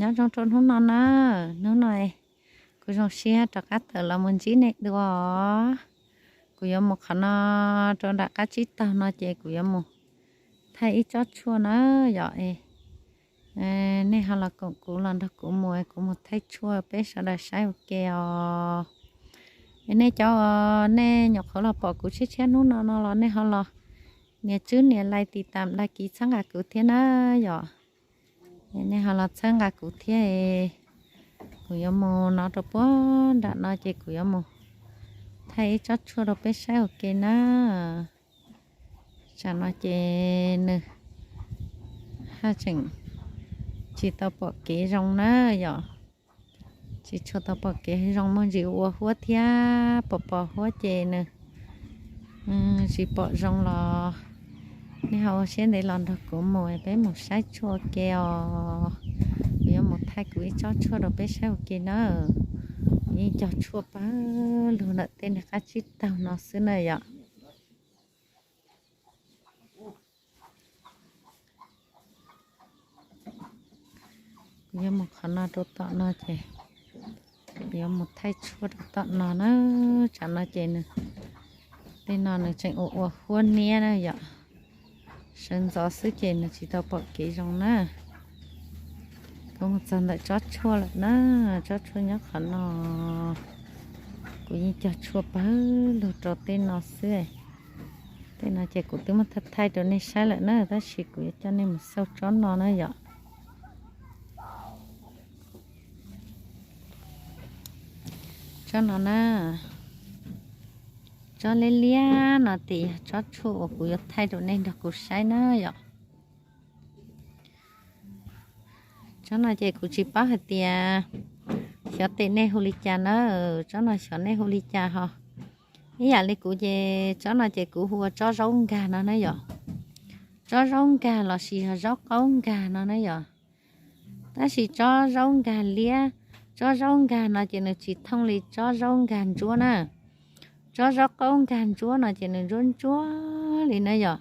Nyob zoo rau hnub no na, hnub no kuv zoo siab rov qab tawm los mus ntsib nej dua. Kuv yuav mus qhov no rau nram qab tsib taug no ces kuv yuav mus thaij ib tsob tshuaj na yom. Nej ho los koom kuv los nrog kuv mus, kuv mus thaij tshuaj peb sawv daws saib ua ke os. Es nej cov, nej nyuam qhuav los pom kuv tshiab tshiab hnub no no los nej ho los nias tswb nias like tiv tam like kiv txhawb nqa kuv thiab na yom. Nej ho los txhawb nqa kuv thiab. Kuv yuav mus no rau puag nram no ces kuv yuav mus thaij ib tsob tshuaj rau peb saib ua ke na. Tsam no ces nws haj tseem tsis tau pom kev zoo na yom. Tsis tshua tau pom kev zoo, muaj ntsis ua huab thiab pos pos huab ces nws tsis pom zoo los nej ho ua siab ntev los nrog kuv mus, peb mus saib tshuaj ua ke os. Kuv yuav mus thaij kuv ib tsob tshuaj rau peb saib ua ke na. Yeej cog tshuaj pawg lug ntawm tej niag qab tsib taug no xwb na yom. Kuv yuav mus qhov no rau tom no ces kuv yuav mus thaij tshuaj rau tom no na. Tsam no ces nws, tej no nws tseem ua ua huab niab na yom. Sawv ntxov xwb ces nws tsis tau pom kev zoo na. Kuv mus txog ntawm tsob tshuaj lawm na, tsob tshuaj nyob qhov no. Kuv yeej cog tshuaj pawg lug rau tej no xwb. Tej no ces kuv twb muab thaij thaij rau nej saib lawm na, tab sis kuv yuav coj nej mus xauj tsob no na yom. Tsob no na, tsob liab liab no ces yog tsob tshuaj uas kuv yuav thaij rau nej nrog kuv saib na yom. Tsob no ces kuv tsis paub hais tias xyov tes nej hu li cas na, tsob no xyov nej hu li cas ho. Ib yam li kuv ces tsob no ces kuv hu ua tsob zaub nkag no na yom. Tsob zaub nkag lossis yog zaub qaub nkag no na yom. Tab sis tsob zaub nkag liab, tsob zaub nkag no ces nws tsis thooj li tsob zaub nkag ntsuab na. Tsob zaub qaub nkag ntsuab no ces nws ntsuab ntsuab li na yom.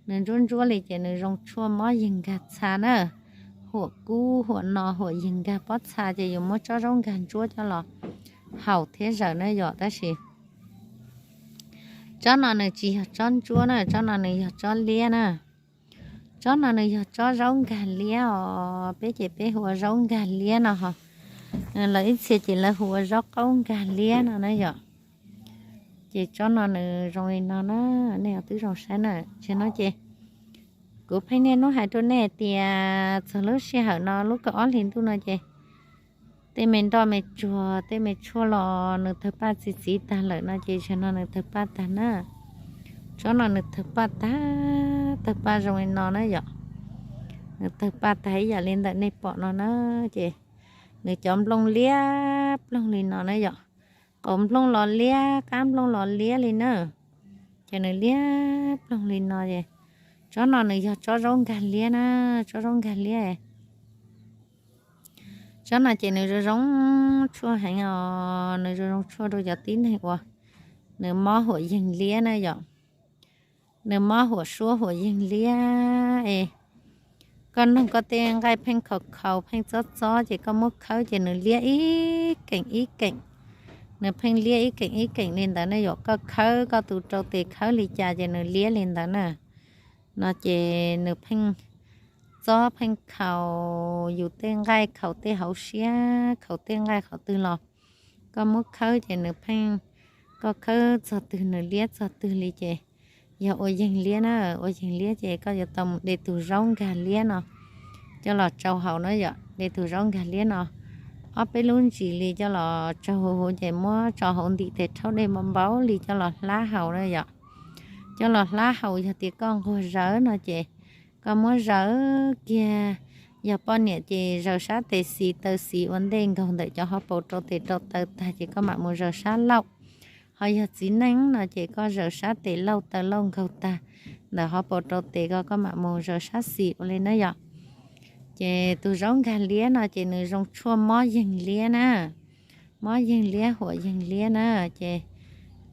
Nws ntsuab ntsuab li ces nws zoo tshuaj mob yeeg nkag txha na. Huam kub huam no huam yeeg nkag pob txha ces yus muab tsob zaub nkag ntsuab coj los haus thiab zaws na yom. Tab sis tsob no nws tsis yog tsob ntsuab na, tsob no nws yog tsob liab na. Tsob no nws yog tsob zaub nkag liab os, peb ces peb hu ua zaub nkag liab no ho. Lawv ib txhia ces lawv hu ua zaub qaub nkag liab no na yom. Ces tsob no nws zoo li no na, nej twb zoo saib na. Tam no ces kuv pheej niaj hnub hais rau nej tias txog lub sij hawm no lub kaum ob hlis ntuj no ces tej me nroj me tsuag tej me tshuaj los nws tawg paj txi txiv tag lawm no ces tam no nws tawg paj tag na. Tsob no nws tawg paj tag, tawg paj zoo li no na yom. Nws tawg paj tag ib yam li ntawm nej pom no na, ces nws cov nplooj liab ploog li no na yom. Qauv nplooj los liab, qab nplooj los liab li na. Ces nws liab ploog li no es tsob no nws yog tsob zaub nkag liab na, tsob zaub nkag liab. Tsob no ces nws zoo zoo tshuaj heev os, nws zoo zoo tshuaj rau cov tib neeg uas nws mob huam yeeg liab na yom. Nws mob huam suab huam yeeg liab es koj noog koj tej nqaij pheej khaus khaus pheej txob txob ces koj muab khawb ces nws liab ib keem ib keem. Nws pheej liab ib keem ib keem li ntawd na yom, koj khawb koj tus rau tes khawb li cas ces nws liab li ntawd na. No ces nws pheej txob pheej khaus yus tej nqaij, khaus tej hauv siab, khaus tej nqaij qhov twg los koj muab khawb ces nws pheej, koj khawb txog twg nws liab txog twg li ces yog ua yeeg liab na. Ua yeeg liab ces koj yuav tau mus de tus zaub nkag liab no coj los tsau haus na yom. De tus zaub nkag liab no ob peb lub ntsis li coj los tsau huv huv ces muab tso hauv ntim tes rhaub dej npau npau li coj los hlab haus na yom. Coj los hlab haus, yog tias koj nquag zawv no ces koj muab zawv kiag, yog poj niam ces zawv sab tes xis taw xis ua ntej nkaug ntawm cov hauv paus rau tes rau taw tag ces koj mam mus zawv sab laug. Ho yog txiv neej no ces koj zawv sab tes laug taw laug nkaug tag ntawm hauv paus rau tes ko koj mam mus zawv sab xis ua li na yom. Ces tus zaub nkag liab no ces nws zoo tshuaj mob yeeg liab na. Mob yeeg liab huam yeeg liab na, ces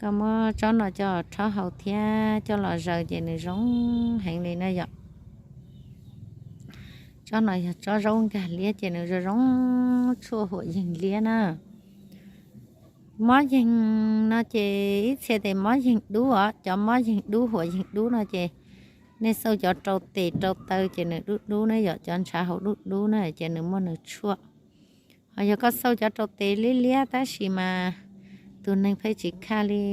koj muab tsob no coj rhaub haus thiab coj los zaws ces nws zoo heev li na yom. Tsob no yog tsob zaub nkag liab ces nws zoo zoo tshuaj huam yeeg liab na. Mob yeeg no ces ib txhia tes mob yeeg dub os, cov mob yeeg dub huam yeeg dub no ces nej xauj cov rau tes rau taw ces nws dub dub na yom, cov ntshav hauv dub dub na ces nws muaj nws tshuaj. Ho yog koj xauj cov rau tes liab liab tab sis mas tus neeg pheej tsis khaj li,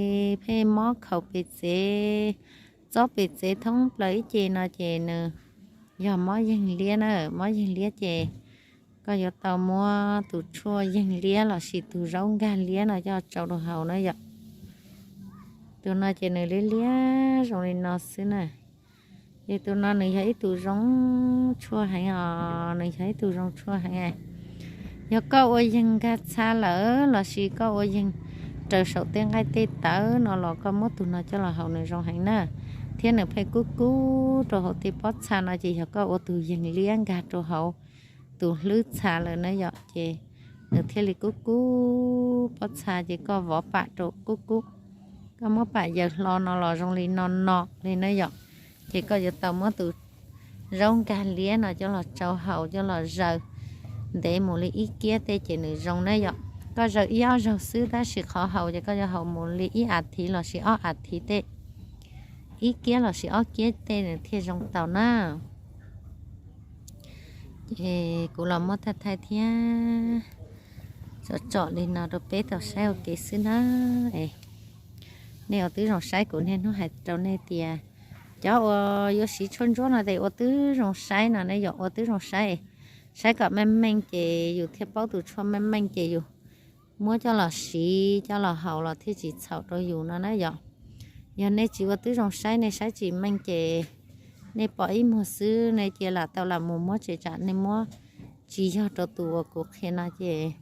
pheej mob khaus pes txev, txob pes txev thoob plaws ib ce no ces nws yog mob yeeg liab na. Mob yeeg liab ces koj yuav tau muab tus tshuaj yeeg liab lossis tus zaub nkag liab no coj tsau rau haus na yom. Tus no ces nws liab liab zoo li no xwb na. Ces tus no nws yog ib tug zoo tshuaj heev os, nws yog ib tug zoo tshuaj heev. Yog koj ua yeeg nkag txha lawm lossis koj ua yeeg raws saum tej nqaij tej tawv no los koj muab tus no coj los haus nws zoo heev na. Thiab nws pheej kub kub rau hauv tej pob txha no ces yog koj ua tus yeeg liab nkag rau hauv tus hlwb txha lawm na yom, ces nws thiaj li kub kub pob txha ces koj vov pam rau kub kub. Koj muab pam yaws hlo no los zoo li no no li na yom. Ces koj yuav tau muab tus zaub nkag liab no coj los tsau haus coj los zaws ntev mus li ib kiab tej ces nws zoo na yom. Koj zaws ib ob zaug xwb tab sis qhov haus ces koj yuav haus mus li ib as thiv lossis ob as thiv tej, ib kiab lossis ob kiab tej nws thiaj zoo tau na. Ces kuv los muab thaij thaij thiab tsom tsom li no rau peb tau saib ua ke xwb na. Nej ua twb zoo saib kuv niaj hnub hais rau nej tias cov uas yuav siv tshuaj ntsuab no tes ua twb zoo saib no ne yom, ua twb zoo saib, saib kom meej meej ces yus thiaj paub tus tshuaj meej meej ces yus muab coj los siv coj los haus los thiaj tsis txhaum rau yus no na yom. Yog nej tsis ua twb zoo saib, nej saib tsis meej ces nej pom ib muag xwb nej cia lam tau lam mus muab tsev tsam nej muab tsis yog rau tus uas kuv qhia no ces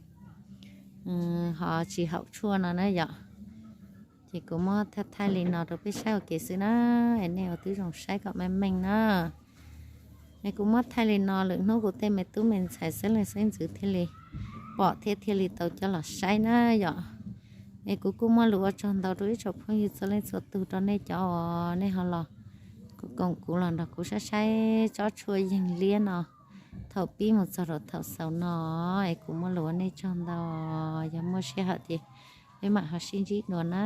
ho tsis haum tshuaj no na yom. Ces kuv muab thaij thaij li no rau peb saib ua ke xwb na. Es nej ua twb zoo saib kom meej meej na. Es kuv muab thaij li no lwm hnub kuv tej me tub me ntxhais xeeb leej xeeb ntxwv thiaj li pom thiab thiaj li tau coj los saib na yom. Es kuv kuj muaj lus ua tsaug ntau rau ib tsoom phooj ywg txhua leej txhua tus rau nej cov uas nej ho los koom kuv los nrog kuv saib saib tsob tshuaj yeeg liab no thaum pib mus txog rau thaum xaus no. Es kuv muaj lus ua nej tsaug ntau, yog muaj sij hawm ces peb mam ho sib ntsib dua na.